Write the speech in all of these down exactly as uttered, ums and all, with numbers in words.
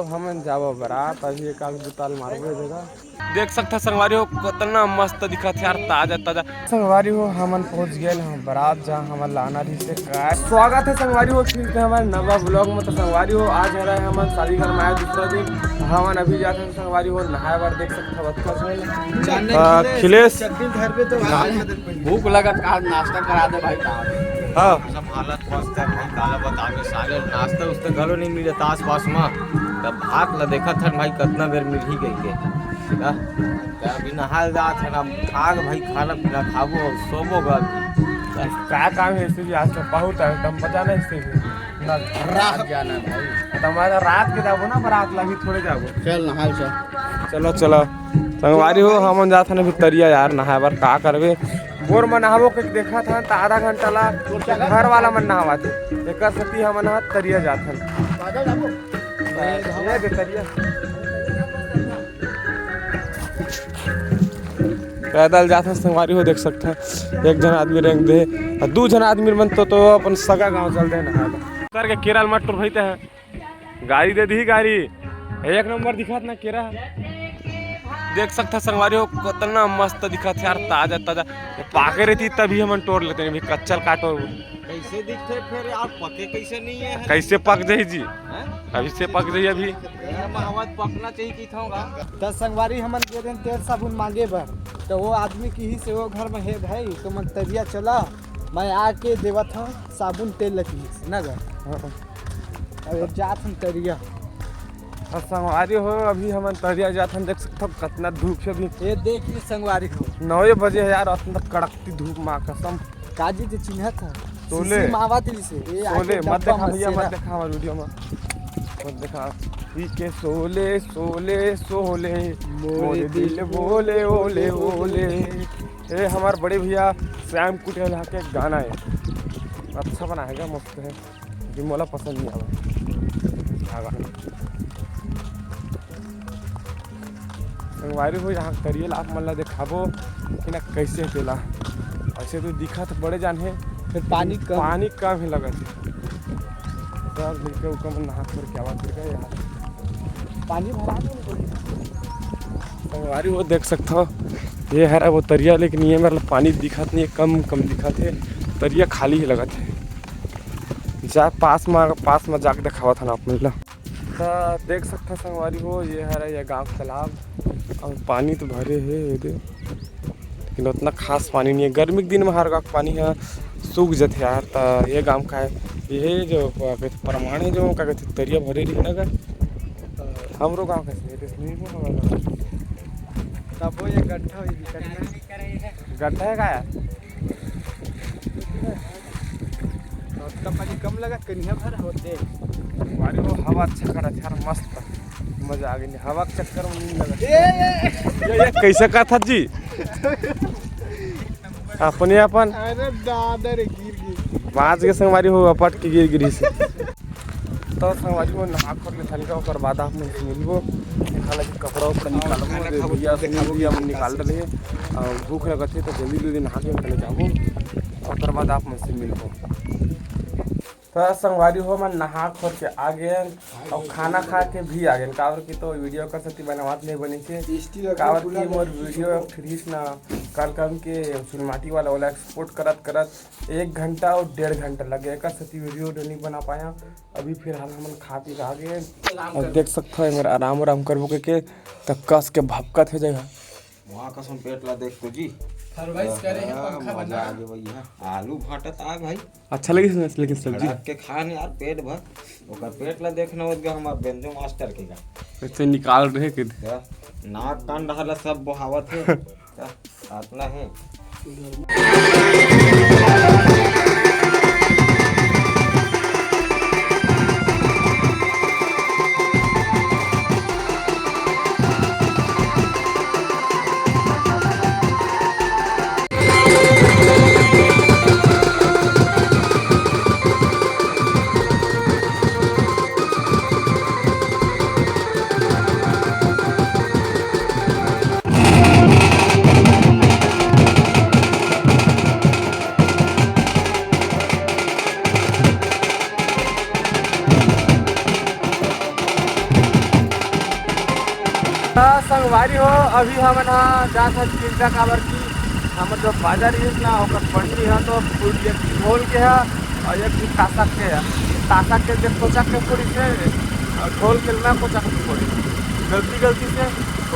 तो हमन जाबो बरात, अभी एक आध दो ताल मारबो ये जगह। देख सकत ह संगवारी हो, कतना मस्त दिखत हे यार, ताजा ताजा। संगवारी हो, हमन पहुंच गेन ह बरात, जहां हमन लाना रहिस हे कार। स्वागत हे संगवारी हो फिर से हमर नवा vlog में। तो संगवारी हो, आज हरे हमन शादी घर में आए दूसरा दिन, हमन अभी जात हन संगवारी हो नहाए बर। देख सकत ह बतका से जानने अ, के लिए खिलेश। चड्डी घर पे तो भूख लगत का, नाश्ता करा दे भाई साहब। हाँ। सब हालत मस्त है भाई, काला बताबे साले, नाश्ता उस्ता घलो नहीं मिलत आसपास में। तब भात ला देखत हन भाई, कतना बेर मिलही कहिके। का? का अभी नहाए जात हन, अब खा के भाई खाना पीना खाबो अउ सोबो गा अभी। का काम है ऐसे भी, आज तो बहुत है, तुम पता नहीं इससे भी। ना। रात जाना है भाई। तो हमारा रात के जाबो ना, बरात ला भी थोड़े जाबो। चल नहाए चल। चलो, चलो। संगवारी हो, हमन जात हन अभी तरिया यार नहाए बर, का करबे? बोर म नहाबो के देखत हन त आधा घंटा ला घर वाला मन नहावत हे, एकर सेती हमन ह तरिया जात हन। ये दे तरिया। पैदल जात हन संगवारी हो, देख सकत ह एक झन आदमी रेंग दे, अउ दू झन आदमी मन तो, तो अपन सगा गांव चल दे नहाए बर। उतर के केरा ल मत टोर भाई ते ह। गारी दे दिही गारी। एक नंबर दिखत ना केरा। देख सकत ह संगवारी हो, कतना मस्त दिखत हे यार, ताजा ताजा। पाके रहिती तभी हमन टोर लेते, अभी कच्चा ल का टोरबो। कैसे दिखते फिर यार, पके कैसे नहीं है? कैसे पक जाही जी? हैं? अभी से पक जाही अभी। ये माहौल पकना चाहिए कि था होगा। त संगवारी हमन गे रहेन तेल साबुन मांगे बर, त वो आदमी किहिस हे वो घर में हे भाई, तुमन तरिया चला, मैं आके देवत हूँ साबुन तेल ल किहिस ना गा। हाँ। अब जात हन तरिया। अउ संगवारी हो, अभी हमन तरिया जात हन, देख सकत हो कतना धूप हे अभी। ये देख ले संगवारी हो। नौ बजे हे यार, अतना कड़कती धूप, माँ कसम। काजी जे चिन्हत ह। शोले। शीशी मावा दिली से। ये शोले, आके मत डब्बा देखा में भैया, सेरा। मत देखा हमारे वीडियो में। मत देखा। पी के शोले, शोले, शोले। मोरे मोरे दिल दिल बोले, ओले, ओले। ये हमारे बड़े भैया श्याम कुटेल के गाना है। अच्छा बना है, मस्त है। लेकिन मोला पसंद नहीं आवा। संगवारी हो, यहाँ तरिया ला आप मन ला देखाबो कि ना कैसे तेला। ऐसे तो दिखत बड़े जान हे, फिर पानी कम। पानी कम ही लगत हे। सब मिलके ऊपर में नहा खोर के आवा फिर गए यार। पानी भरा के नहीं। संगवारी हो देख सकत हो, ये हरा वो तरिया, लेकिन ये मेरा पानी दिखत नहीं है, कम कम दिखत है, तरिया खाली ही लगत है। जा पास में, पास में जाके देखावत हन आप मन ला। त देख सकत ह संगवारी हो, ये हरे ये गांव के तालाब अउ पानी तो भरे हे ये दे, लेकिन उतना खास पानी नहीं है। गर्मी के दिन में हर गांव के पानी ह सूख जथे यार। त ये गांव का है, ये जो का कहथे, परमाणे जो का कहथे, तरिया भरे रही ना गा, त हमरो गांव कैसे है, नहीं हो हमारा। तब वो ये गड्ढा हुई, गड्ढा। गड्ढा है का यार? ओतका पानी कम लगत, कनिहा भर होथे। बारी हो, हवा अच्छा करत यार, मस्त, मजा आ गई। हवा के चक्कर में नींद लगत। ए, ए, ए। ये, ये कैसे कहा था जी? अपने अपन। अरे दादा रे, गिर गिर। बाँच के संगवारी हो, अपट के गिर गिरी से। तो संगवारी हो, नहा खोर ले थन का, ओकर बाद आप मन से मिलबो। हालांकि कपड़ा उपड़ा निकालबो, खाना खाबो, भैया तो सुनील खाबो, भैया मन निकाल निकाल डले। अउ भूख लगत हे, तो जल्दी जल्दी नहा के चले जाबो, ओकर बाद आप मन से मिलबो। त संगवारी हो, मन नहा खोर के आ गेन अउ खाना खा के भी आ गेन, काबर कि तो वीडियो कर सकती बनावत नहीं बनी से, काबर कि मोर वीडियो फ्रीज ना कल कम के सुनमाटी वाला, ओला एक्सपोर्ट करत करत एक घंटा अउ डेढ़ घंटा लगे, एकर सेती वीडियो नहीं बना पाया। अभी फिलहाल हमन खा पी के आ गेन। अब देख सकत हो, एमेर आराम आराम करबो के, के त कस के भपकत हे जगह। वहाँ कसम पेट ला देख तो जी। फरमाइश करे हे, हाँ, पंखा मजा बना। आ गया भैया। आलू भाटा था भाई। अच्छा लगी, लेकिन सब्जी। झड़क के खान यार, पेट भर। ओकर पेट ला देखना होत गया हमार बेंजो मास्टर के का। कैसे निकाल रहे के। क्या? नाक कान डहर ला सब बहावत हे। क्या? अतना हे। त संगवारी हो, अभी हमन ह जात हन तिल्दा, काबर कि हमर जो बाजा रहिस ना, ओकर पन्नी ह तो फूट गे, एक ढोल के ह अउ एक ठी तासक के ह। तासक के देख कोचक के फोड़िस हे अउ ढोल के ल मैं कोचक के फोड़िस, गलती गलती से।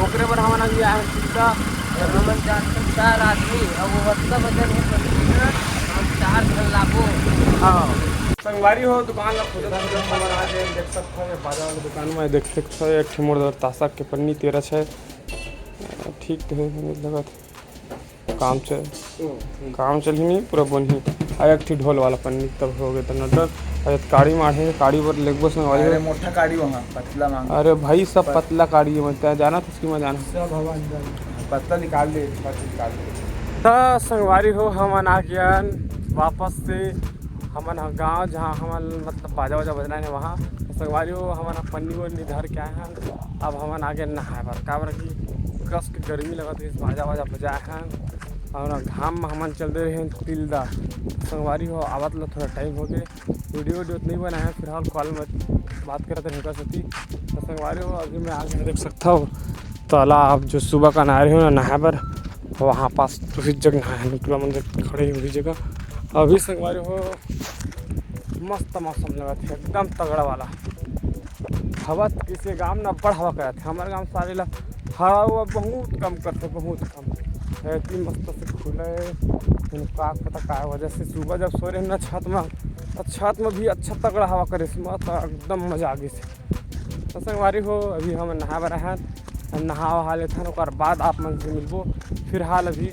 ओकरे बर हमन अभी आए हन तिल्दा। हमन जात हन चार आदमी, अब वो ओतना वजन हे पन्नी के, हम चार झन लाबो। हाँ। संगवारी हो, दुकान ला खोजत खोजत हमन आ गए। देख सकत हो, ये बाजा वाला दुकान में देख सकत हो, एक ठे मोर तासक के पन्नी तेरह छै। ठीक तो हे, लगत हे। काम चल, काम चलही नहीं, पूरा बनही। आ एक ठी ढोल वाला पन्नी तब हो गए, त नटर। आ एक काड़ी माढ़े, काड़ी बर लेगबो संगवारी हो। अरे मोटा काड़ी वहाँ, पतला मांग। अरे भाई, सब पतला काड़ी हे, मैं, तैं जानत हस कि मैं जानत हस? सब हवा अंदर। पतला निकाल दे, पतला निकाल दे। त संगवारी हो, हमन आ गए हन वापस से हमन ह गाँव, जहाँ हमन मतलब बाजा वाजा बजना हे वहाँ। त संगवारी हो, हमन ह पन्नी वन्नी धर के आए हन। अब हमन आ गए नहाए बर, काबर कि कस के गर्मी लगत रहिस, बाजा वाजा बजाए हन अउ ना घाम में हमन चल दे रहे हन तिल्दा। संगवारी हो, आवत ला थोड़ा टाइम हो गए, वीडियो वीडियो तो नहीं बनाए हन, फिलहाल कॉल में बात करत रहे ओकर सेती। त संगवारी हो, अभी मैं आ गए, देख सकत हो तालाब, जो सुबह का नहाए रहे हो ना नहाए बर, वहाँ पास उसी जगह नहाए हन, टूरा मन जो खड़े हे उसी जगह। अभी संगवारी हो, मस्त मौसम लगत हे, एकदम तगड़ा वाला। हवा त किसे गांव न बड़ हवा करत हे, हमर गांव सारे ला हवा उवा बहुत कम करथे, बहुत कम। इतनी मस्त से खुले हे, का पता का वजह से सुबह जब सो रहे ना छत में, त छत में भी अच्छा तगड़ा हवा करे, मस्त एकदम मजा आ गइस। त संगवारी हो, अभी हम नहाए बर आए हन, हम नहा वहा लेथन, ओकर बाद आप मन से मिलबो। फिलहाल अभी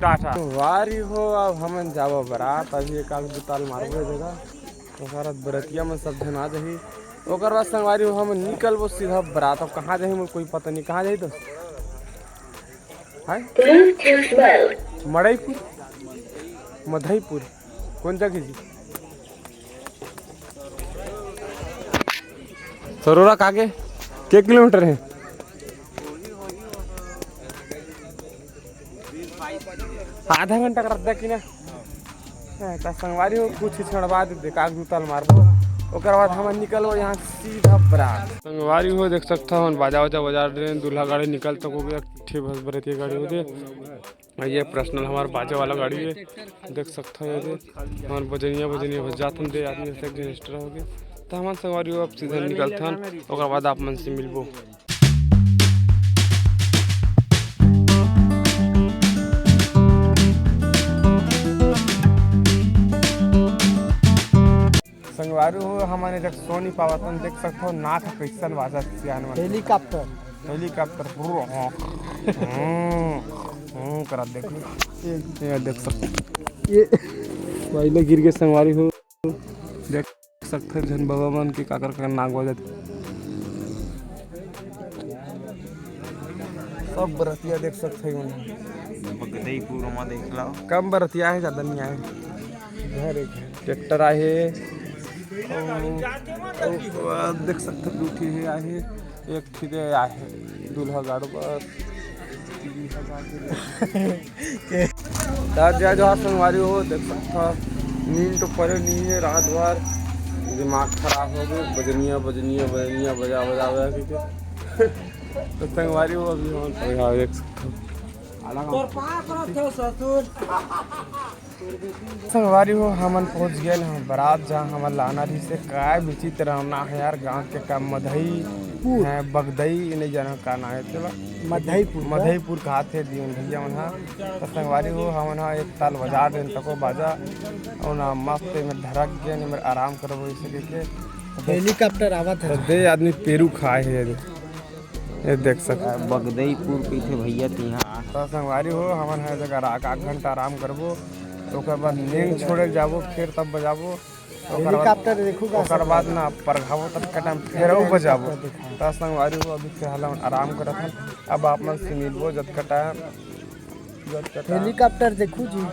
टाटा। संगवारी हो, अब हमन जाबो बरात, अभी एक आध दो ताल मारबो ए जगह, ओकर बाद बरतिया मन सब झन आ जाही, ओकर बाद संगवारी हो, हमन निकलबो सीधा बरात। अब कहाँ जाही मोर कोई पता नहीं, कहाँ जाही तो? हाय? Bluetooth mode। मड़ईपुर? मधईपुर? कौन जगह जी? सरोरा कागे के किलोमीटर हे? आधा घंटा कर दे कि ना? हाँ, त संगवारी हो, कुछ ही क्षण बाद देख, आग उताल मारबो, ओकर बाद हमन निकलबो यहाँ सीधा बरात। संगवारी हो, देख सकत हो, हमन बाजा वाजा बजा रहे हैं, दूल्हा गाड़ी निकल तक हो गया, ठीक बस बरतिया गाड़ी हो गए। ये पर्सनल हमार बाजे वाला गाड़ी हे, देख सकत हो ये दे, हमर बजनिया, बजनिया बजात हन दे आदमी से एक जन एक्स्ट्रा हो गए। त हमन संगवारी हो अब सीधा निकलथन, ओकर बाद आप मन से मिलबो। संगवारी हो, हमन ए जग सो नहीं पावत हन, देख सकत हो नाक ह कइसन बाजत सियान मन। हेलीकॉप्टर। हेलीकॉप्टर, ब्रो, हाँ। हम्म, हम्म, करा देख। ये देख सकत हो। ये भाई ले गिर गए संगवारी हो। देख सकत हो झन बाबा मन के काकर काकर नाक बाजत। सब बरतिया देख सकत हो मन। बगदईपुर मा देख लो। कम बरतिया हे, ज्यादा नहीं आए। घर एक हे। ट्रैक्टर आहे। अउ, अउ, अ, देख सकत हो, दू ठी हे आहे, एक ठी दे आहे, दूल्हा गाड़ू बस। त जय जोहार संगवारी हो, देख सकत हो, नींद तो परे नहीं है रात भर, दिमाग खराब हो गए, बजनिया, बजनिया, बजनिया, बजा, बजा, बजा के। तो संगवारी हो, अभी हम, अभी हाँ, देख सकत हो। तोर पार करत हो ससुर। संगवारी हो, हमन पहुंच गए हैं बरात, जहां हमन लाना रहिस हे। काय विचित्र नाम हे यार, गांव के का मधई पुर। हैं, बगदई, नहीं जाना का नाम हे, चला। मधईपुर का? मधईपुर कहाथे दियोन भैया मन हा। त संगवारी हो, हमन हा एक ताल बजा देन तको बाजा, अउ ना मस्त में धरक गए, निमर आराम करबो इसे कहिके। हेलीकॉप्टर आवत हे। त दे आदमी पेरू खाए हे। ये देख सकत हो। बगदईपुर कहिथे भैया तिहा। त संगवारी हो, हमन ह ए जगह रा-, आधा घंटा आराम करबो, ओकर बाद नींद छोड़े ल जाबो, फिर तब बजाबो। ओकर बाद, हेलीकॉप्टर देखू का ओकर बाद ना परघाबो, तब के टाइम फेर अउ बजाबो। हेलीकॉप्टर देखा। त संगवारी हो, अभी फिलहाल हमन आराम करत हन, अब आप मन से मिलबो जतका टाइम, जतका टाइम। हेलीकॉप्टर देखू जी।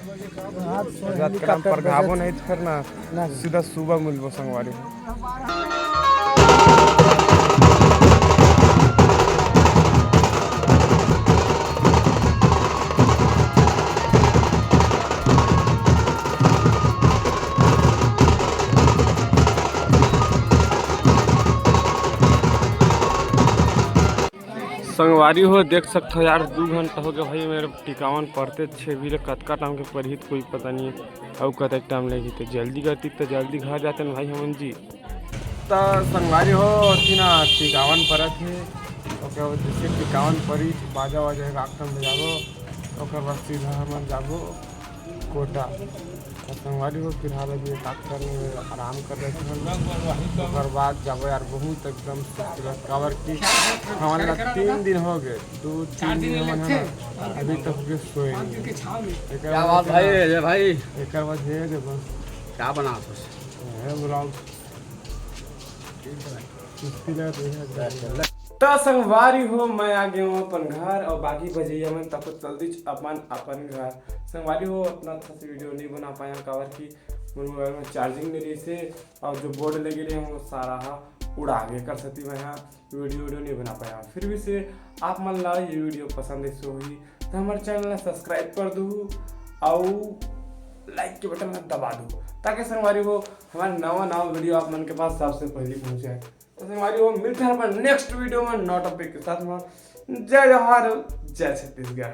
जतका टाइम परघाबो नहीं त फिर ना, ना। सीधा सुबह मिलबो संगवारी। संगवारी हो, देख सकथो यार, दू घंटा हो गया भाई, मेरे टिकावन परते छे भी ले, कतका टाइम के परही त कोई पता नहीं है, अउ कतक टाइम लगी, तो जल्दी करती तो जल्दी घर जाते न भाई हमन जी। त संगवारी हो, ओती ना टिकावन परत हे, ओकर बाद जैसे टिकावन परी, बाजा वाजा राखन बजाबो, ओकर बाद सीधा हमन जाबो कोटा। त संगवारी हो, फिलहाल अभी डॉक्टर ने आराम कर रहे थे, ओकर बाद जाबो यार, बहुत एकदम सुस्त लग, काबर कि हमन ला तीन दिन हो गए, दो तीन दिन हमन है ना, अभी तक के सोए नहीं। एकर क्या बात वजह भाई, से अजय भाई? एकर वजह है, देखो, क्या बना तो? ये ब्लॉग त संगवारी हो, मैं आ गए हूँ अपन घर, और बाकी भजैया मन तको चल दीच अपन अपन घर। संगवारी हो, अपना अच्छा से वीडियो नहीं बना पाया, काबर कि मोर मोबाइल में चार्जिंग नहीं रही से, और जो बोर्ड लगे रहे वो सारा हा उड़ा गए कर सती मैं हा वीडियो वीडियो नहीं बना पाया। फिर भी से आप मन ला ये वीडियो पसंद ऐसे होही तो हमारे चैनल ला सब्सक्राइब कर दू, और लाइक के बटन ला दबा दू, ताकि संगवारी हो हमारे नवा नवा वीडियो आप मन के पास सबसे पहले पहुंच जाए। तो संगवारी हो, मिलते हैं अपन नेक्स्ट वीडियो में नवा टॉपिक के साथ में। जय जोहार, जय छत्तीसगढ़।